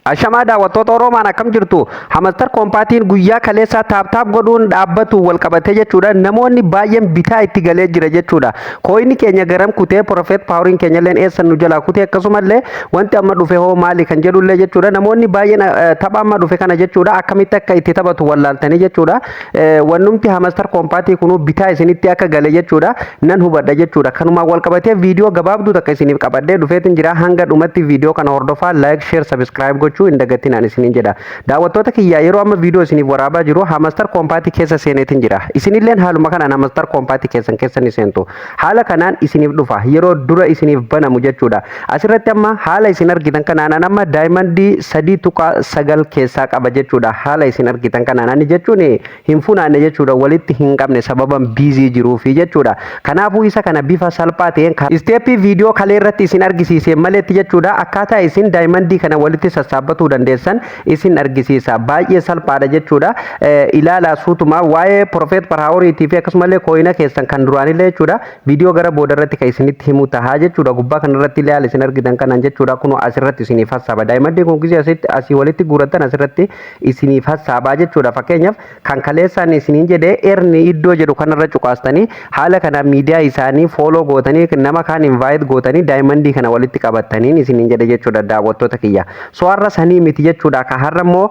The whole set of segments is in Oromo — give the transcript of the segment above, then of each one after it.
Ashamaa daawwattoota Oroomaan, akkam jirtu? Hamster Kombatiin guyyaa kaleessaa tap tap godhuun dhaabbatu wal qabatee jechuudha. Namoonni baay'een bitaa itti galee jira jechuudha. Coinni keenya garam kutee? Profit per houriin keenya illee eessa nu jalaa kutee? Akkasumallee wanti amma dhufe hoo maali kan jedhullee jechuudha. Namoonni baay'een tapha amma dhufe kana jechuudha, akkamitti akka itti taphatu wallaaltanii jechuudha. Wannumti Hamster Kombatii kunuu bitaa isinitti akka gale jechuudha. Nan hubadha jechuudha. Kanumaan wal qabatee viidiyoo gabaabduu takka isiniif qabadhee dhufeetin jira. Hanga dhumatti viidiyoo kana hordofaa, like, share, subscribe gochuu hin dagatinaan isiniin jedha. Daawwattoota kiyyaa, yeroo amma viidiyoo isiniif waraabaa jiru Hamster Kombatii keessa seeneetin jira. Isinilleen haaluma kanaan Hamster Kombatii keessan keessa ni seentu. Haala kanaan isiniif dhufa yeroo dura isiniif banamu jechuudha. Asirratti amma haala isin argitan kanaan amma diamondii 3.9 keessaa qaba jechuudha. Haala isin argitan kanaan ani jechuun hin funaanne jechuudha, walitti hin qabne, sababan busy jiruufi jechuudha. Kanaafuu isa kana bifa salphaa ta'een steppii viidiyoo kalee irratti isin argisiise maletti jechuudha, akkaataa isin diamondii kana walitti sassaabbatuu dandeessan isin argisiisa. Baay'ee salphaadha jechuudha. Ilaalaa suutuma. Waa'ee profit per houriitii fi akkasumallee coina keessan kan duraanillee jechuudha, viidiyoo gara booda irratti kan isinitti himu tahaa jechuudha. Gubbaa kanarratti illee haala isin argitan kanaan jechuudha, kunoo asirratti isiniif hassaaba. Diamondiin kun gisee asitti asii walitti guurrattan asirratti isiniif hassaabaa jechuudha. Fakkeenyaaf kan kaleessaan isiniin jedhee, earn iddoo jedhu kanarra cuqaastanii, haala kanaan miidiyaa isaanii follow gootanii, nama kaan invite gootanii, diamondii kana walitti qabattaniin isiniin jedhe jechuudha, daawwattoota kiyya. So har'a sanii miti jechuudha. Ka har'a immoo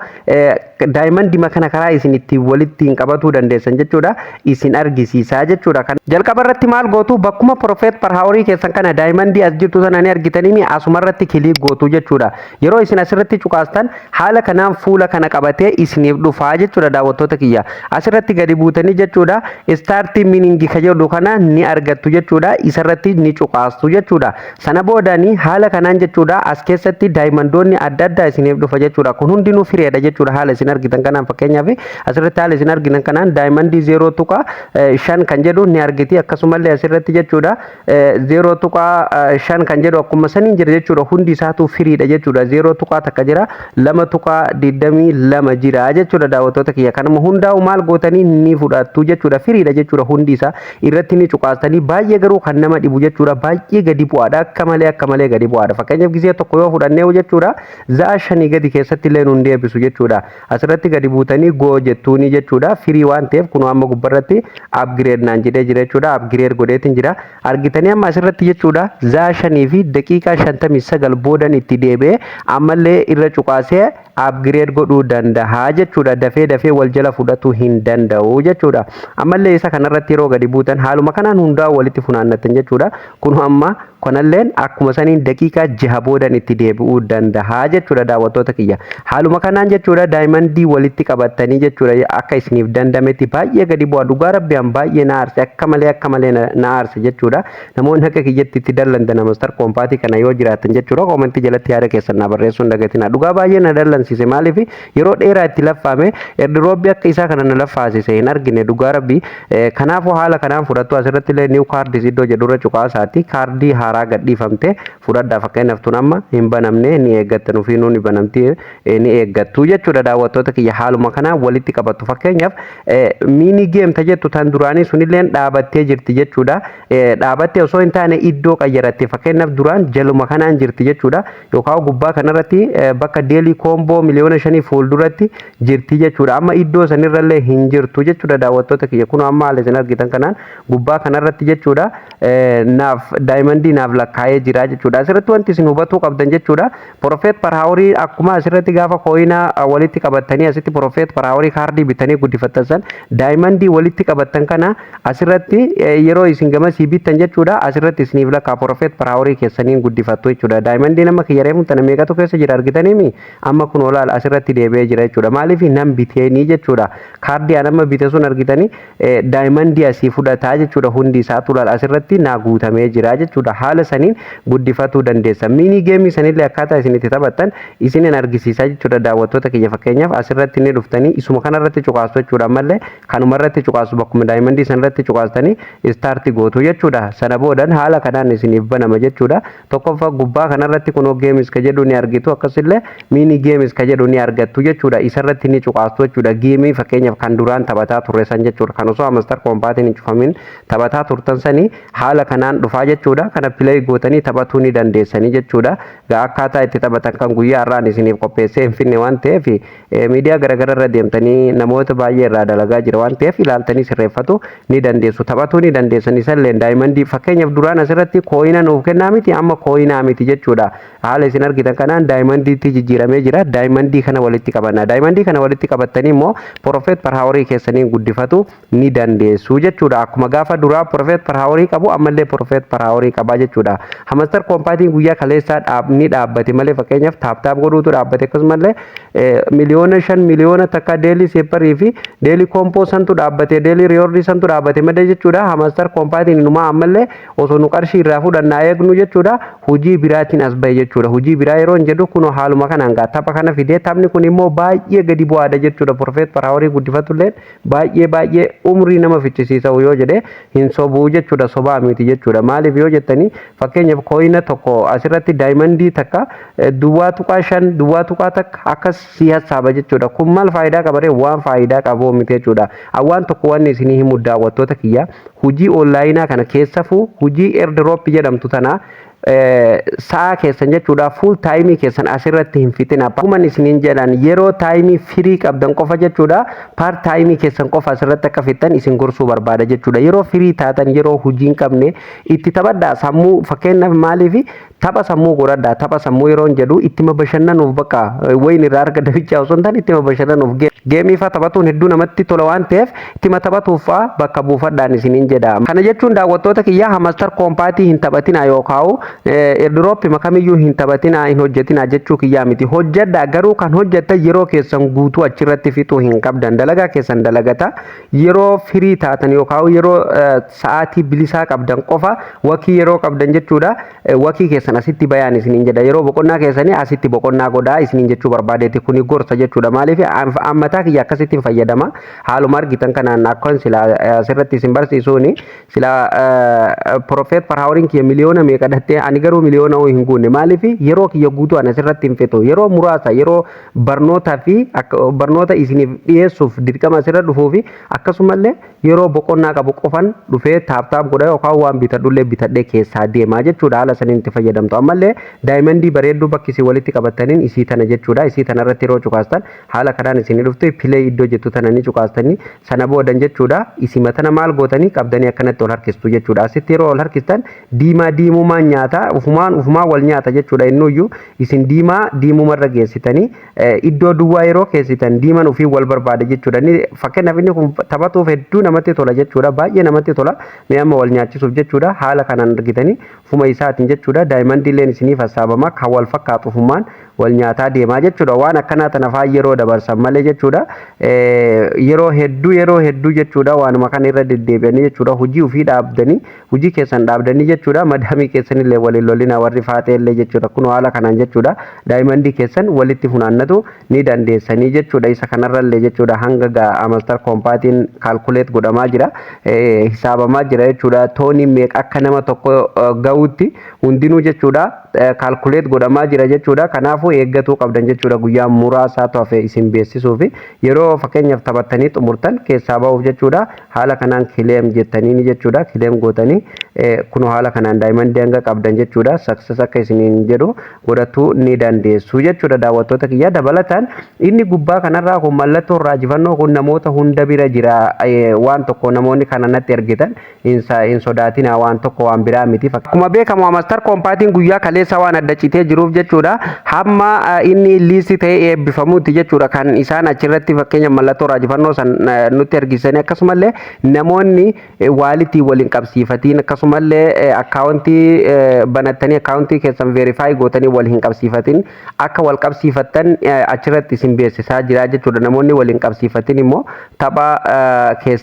diamondii kana karaa isin ittiin walitti hin qabatuu dandeessan jechuudha, isin argisiisaa jechuudha. Jalqaba irratti maal gootu? Bakkuma profit per hourii keessan kana, diamondii as jirtu sana ni argitanii, asuma irratti click gootu jechuudha. Yeroo isin asirratti cuqaastan haala kanaan fuula kana qabatee isiniif dhufaa jechuudha, daawwattoota kiyya. Asirratti gadi buutanii jechuudha, start mining ka jedhu kana ni argattu jechuudha. Isarratti ni cuqaastu jechuudha. Sana boodanii haala kanaan jechuudha, as keessatti diamondoonni adda addaa isiniif dhufa jechuudha. Kun hundinuu freedha jechuudha haala isin argitan kanaan. Fakkeenyaaf asirratti haala isin argitan kanaan diamondii 0.5 kan jedhu ni argiti. Akkasumallee asirratti jechuudha, 0.5 kan jedhu akkuma saniin jira jechuudha. Hundi isaatu freedha jechuudha. 0.1 jira, 2.22 jira jechuudha, daawwattoota kiyya. Kanuma hundaa'u maal gootanii? Ni fudhattu jechuudha. Freedha jechuudha hundi isaa. Irratti ni cuqaastanii. Baay'ee garuu kan nama dhibu jechuudha, baay'ee gadi bu'aadha, akka malee akka malee gadi bu'aadha. Fakkeenyaaf gisee tokko yoo fudhannee jechuudha, za'a 5 gadi keessatti illee nun deebisu jechuudha. Asirratti gadi buutanii go jettuuni jechuudha. Free waan ta'eef kunoo amma gubbarratti upgrade naan jedhee jira jechuudha. Upgrade godheetin jira, argitanii. Amma asirratti jechuudha, za'a 5:59 boodan itti deebi'ee ammallee irra cuqaasee upgrade godhuu danda'a jechuudha. Dafee dafee wal jala fudhatuu hin danda'u jechuudha. Ammallee isa kanarratti yeroo gadi buutan haaluma kanaan hundaa walitti funaannatan jechuudha. Kun amma kanalleen akkuma saniin daqiiqaa 6 boodan itti deebi'uu danda'a jechuudha, daawwattoota kiyya. Haaluma kanaan jechuudha, diamondii walitti qabattanii jechuudha, akka isiniif dandametti. Baay'ee gadi bu'a, dhugaa rabbiyaan baay'ee na aarse, akka malee akka malee na aarse jechuudha. Namoonni akka kiyyatti itti dallantan Hamster Kombatii kana yoo jiraatan jechuudha, commentii jalatti yaada keessan na barreessuu hin dagatinaa. Dhugaa baay'ee na dallansiise. Maaliif? Yeroo dheeraa itti laffaame, airdropii akka isaa kana na laffaasise hin argine, dhugaa rabbii. Kanaafuu haala kanaan fudhattu. Asirratti illee new cards iddoo jedhurra cuqaasaati kaardii haaraa gadhiifamte fudhadhaa. Fakkeenyaaf tun amma hin banamne, ni eeggattan, ofiinuu ni banamti, ni eeggattu jechuudha, daawwattoota kiyya. Haaluma kanaan walitti qabattu. Fakkeenyaaf mini game ta jettu tan duraanii sunilleen dhaabattee jirti jechuudha. Dhaabattee osoo hin taane iddoo qayyaratte. Fakkeenyaaf duraan jaluma kanaan jirti jechuudha, yookaan gubbaa kanarratti bakka daily combo 5 miliyoona fuulduratti jirti jechuudha. Amma iddoo sanirrallee hin jirtu jechuudha, daawwattoota kiyya. Kun amma haala isin argitan kanaan gubbaa kanarratti jechuudha, naaf diamondii naaf lakkaa'ee jira jechuudha. Asirratti wanti isin hubatuu qabdan jechuudha, profit per hourii akkuma asirratti gaafa coina walitti qabattanii asitti profit per hourii kaardii bitanii guddifattan san, diamondii walitti qabattan kana asirratti yeroo isin gamasii bittan jechuudha, asirratti isiniif lakkaa, profit per hourii keessaniin guddifattu jechuudha. Diamondii nama kiyya reefu tana meeqatu keessa jira argitaniimi? Amma kun olaal asirratti deebi'ee jira jechuudha. Maaliif? Nan biteenii jechuudha. Kaardii an amma bite sun argitanii, diamondii asii fudhataa jechuudha. Hundi isaatu laal asirratti naa guutamee jira jechuudha. Haala saniin guddifatuu dandeessa. Mini gameii sanillee akkaataa isin itti taphattan isinin argisiisaa jechuudha, daawwattoota kiyya. Fakkeenyaaf asirratti ni dhuftanii isuma kanarratti cuqaastu jechuudha. Ammallee kanumarratti cuqaastu, bakkuma diamondii sanarratti cuqaastanii start gootu jechuudha. Sana boodan haala kanaan isiniif banama jechuudha. Tokkoffaa gubbaa kanarratti kunoo games ka jedhu ni argitu, akkasillee mini games ka jedhu ni argattu jechuudha. Isarratti ni cuqaastu jechuudha. Gameii fakkeenyaaf kan duraan taphataa turre san jechuudha, kan osoo Hamster Kombatiin hin cufamin taphataa turtan sanii haala kanaan dhufaa jechuudha. Kana play gootanii taphatuu ni dandeessanii jechuudha. Akkaataa itti taphatan kan guyyaa Har'aan isiniif qopheessee hin finne waan ta'eef, miidiyaa garaagaraa irra deemtanii namoota baay'ee irraa dalagaa jira waan ta'eef, ilaaltanii sirreeffatu ni dandeessu, taphatuu ni dandeessan. Isallee diamondii fakkeenyaaf duraan asirratti coina nuuf kennaa miti, amma coinaa miti jechuudha. Haala isin argitan kanaan diamondiitti jijjiiramee jira. Diamondii kana walitti qabanna. Diamondii kana walitti qabattanii immoo profit per hourii keessanii guddifatu ni dandeessu jechuudha. Akkuma gaafa duraa profit per hourii qabu, ammallee profit per hourii qabaa jechuudha. Hamster Kombatiin guyyaa kaleessaa ni dhaabbate malee, fakkeenyaaf tap tap godhuutu dhaabbate. Akkasumallee 5 miliyoona, 1 miliyoona daily superii fi daily combo santu dhaabbate, daily rewardii santu dhaabbate malee jechuudha. Hamster Kombatiin inumaa ammallee osoo nu qarshii irraa fudhannaa eegnu jechuudha, hojii biraatiin as bahe jechuudha. Hojii biraa yeroo hin jedhu, kun haaluma kanaan gaa tapha kana fidee. Taphni kun immoo baay'ee gadi bu'aadha jechuudha. Profit per hourii guddifatullee baay'ee baay'ee umrii nama fichisiisa yoo jedhe hin sobuu jechuudha, sobaa miti jechuudha. Maaliif yoo jettanii, fakkeenyaaf coina tokko asirratti diamondii takka 0.5, 0.1 akkas si hassaaba jechuudha. Kun maal faayidaa qabaree? Waan faayidaa qabu miti jechuudha. Waan tokko wanni isinii himu, daawwattoota kiyya, hojii onlineaa kana keessafuu hojii airdrop jedhamtu tana sa'a keessan jechuudha, full timeii keessan asirratti hin fixina. Akkuma isiniin jedhan, yeroo timeii free qabdan qofa jechuudha, part timeii keessan qofa asirratti akka fixan isin gorsuu barbaada jechuudha. Yeroo free taatan, yeroo hojii hin qabne itti taphadhaa sammuu. Fakkeenyaaf maaliif tapha sammuu godhadhaa. Tapha sammuu yeroo jedhu, ittima bashannanuuf bakka wayin irraa arga dabichaa osoo hin taane, ittima bashannanuuf gameii fa'aa taphatuun hedduu namatti tola waan ta'eef, ittima taphatuuf fa'aa bakka buufadhaan isiniin jedha. Kana jechuun, daawwattoota kiyyaa, Hamster Kombatii hin taphatina yookaan airdropii kamiyyuu hin taphatina, hin hojjetina jechuu kiyyaa miti. Hojjedha, garuu kan hojjettan yeroo keessan guutuu achirratti fixuu hin qabdan. Dalagaa keessan dalagata, yeroo free taatan yookaan yeroo sa'aatii bilisaa qabdan qofa, wakii yeroo qabdan jechuudha, wakii keessan asitti bayaan isiniin jedha. Yeroo boqonnaa keessanii asitti boqonnaa godhaa isiniin jechuu barbaadeeti. Kuni gorsa jechuudha. Maaliif ammataa kiyya akkasitti hin fayyadama. Haaluma argitan kanaan akkan sila asirratti isin barsiisuuni sila profit per houriin kiyya miliyoona meeqa dhattee, ani garuu miliyoona hin guunne. Maaliif? Yeroo kiyya guutuu ani asirratti hin fixu. Yeroo muraasa, yeroo barnootaa fi barnoota isiniif dhiyeessuuf dirqama asirra dhufuu fi akkasumallee yeroo boqonnaa qabu qofan dhufee tap tap godha yookaan waan bitadhullee bitadhee keessaa deemaa jechuudha. Haala saniin itti fayyadamtu. Ammallee diamondii bareedduu bakki isin walitti qabataniin isii tana jechuudha. Isii tana irratti yeroo cuqaastan haala kanaan isinii dhuftu. Play iddoo jettu tana ni cuqaastanii, sana boodan jechuudha, isima tana maal gootanii qabdanii akkanatti ol harkistu jechuudha. Asitti yeroo ol harkistan diimaa diimumaan nyaata, ufumaan ufumaan wal nyaata jechuudha. Innuyyuu isin diimaa diimumarra geessitanii iddoo duwwaa yeroo keessitan diiman ofii wal barbaada jechuudha. Inni fakkeenyaaf inni kun taphatuuf hedduu namatti tola jechuudha, baay'ee namatti tola. Mee amma wal nyaachisuuf jechuudha, haala kanaan argitanii ufuma isaatiin jechuudha, diamondiileen isiniif hassaabama, kan wal fakkaatu ufumaan wal nyaataa deemaa jechuudha. Waan akkanaa tana fa'aa yeroo dabarsan malee jechuudha, yeroo hedduu yeroo hedduu jechuudha, waanuma kana irra deddeebi'anii jechuudha, hojii ofii dhaabdanii, hojii keessan dhaabdanii jechuudha, madaamii keessanillee waliin lolina warri faaxeellee jechuudha. Kun haala kanaan jechuudha, diamondii keessan walitti funaannatu ni dandeessanii jechuudha. Isa kanarrallee jechuudha, hanga Hamster Kombatiin calculate godhamaa jira, hisaabamaa jira jechuudha. Toonii meeqa akka nama tokko ga'utti hundinuu jechuudha, calculate godhamaa jira jechuudha. Kanaafuu eeggatuu qabdan jechuudha. Guyyaa muraasaatu hafe isin beeksisuu fi yeroo fakkeenyaaf taphattanii xumurtan keessaa ba'uuf jechuudha, haala kanaan claim jettanii jechuudha, claim gootanii kunoo haala kanaan diamondii hanga qabdan jechuudha, success akka isiniin jedhu godhachuu ni dandeessu jechuudha. Daawwattoota kiyya, dabalataan inni gubbaa kanarraa kun mallattoo raajifannoo kun namoota hunda bira jira. Waan tokko namoonni kana natti ergitan hin sodaatina, waan tokko waan biraa miti. Akkuma beekamu Hamster Kombatiin guyyaa kaleessa waan adda citee jiruuf jechuudha, hamma inni listii ta'ee eebbifamuutti jechuudha, kan isaan achirratti fakkeenya mallattoo raajifannoo san nutti ergisanii, akkasumallee namoonni walletii waliin qabsiifatiin, akkasumallee accountii banattanii accountii keessan verify gootanii wal hin qabsiifatin akka wal qabsiifattan achirratti isin beeksisaa jira jechuudha. Namoonni wal hin qabsiifatin immoo tapha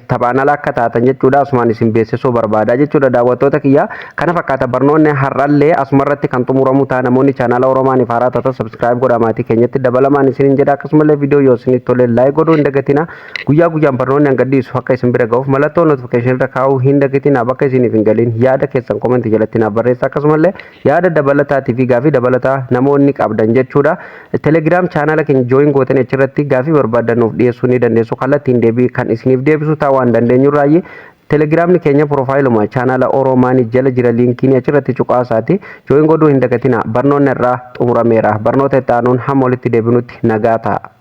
taphaan ala akka taatan jechuudha, asumaan isin beeksisuu barbaada jechuudha. Daawwattoota kiyya, kana fakkaata barnoonni har'allee asumarratti kan xumuramu ta'a. Namoonni chaanaala Oromaaniif haaraa taatan subscribe godhaa maatii keenyatti dabalamaan isiniin jedha. Akkasumallee viidiyoo yoo isinitti tole like godhuu hin dagatina. Guyyaa guyyaan barnoonni hanga dhiisu akka isin bira ga'uuf mallattoo notificationii irra kaa'uu hin dagatina. Bakka isiniif hin galin yaada keessan commentii jalatti naaf barreessa. Akkasumallee yaada dabalataatii fi gaafii dabalataa namoonni qabdan jechuudha, Telegram chaanaala keenya join gootanii achirratti gaafii barbaadan nuuf dhiyeessuu ni dandeessu. Kallattiin deebii kan isiniif deebisu ta'a waan dandeenyurraayi. Telegiraamni keenya profileuma chaanaala Oroomaanii jala jira, liinkiin achirratti cuqaasaati join godhuu hin dagatina. Barnoonni irraa xumurameera. Barnoota itti aanuun hamma walitti deebinutti nagaa ta'a.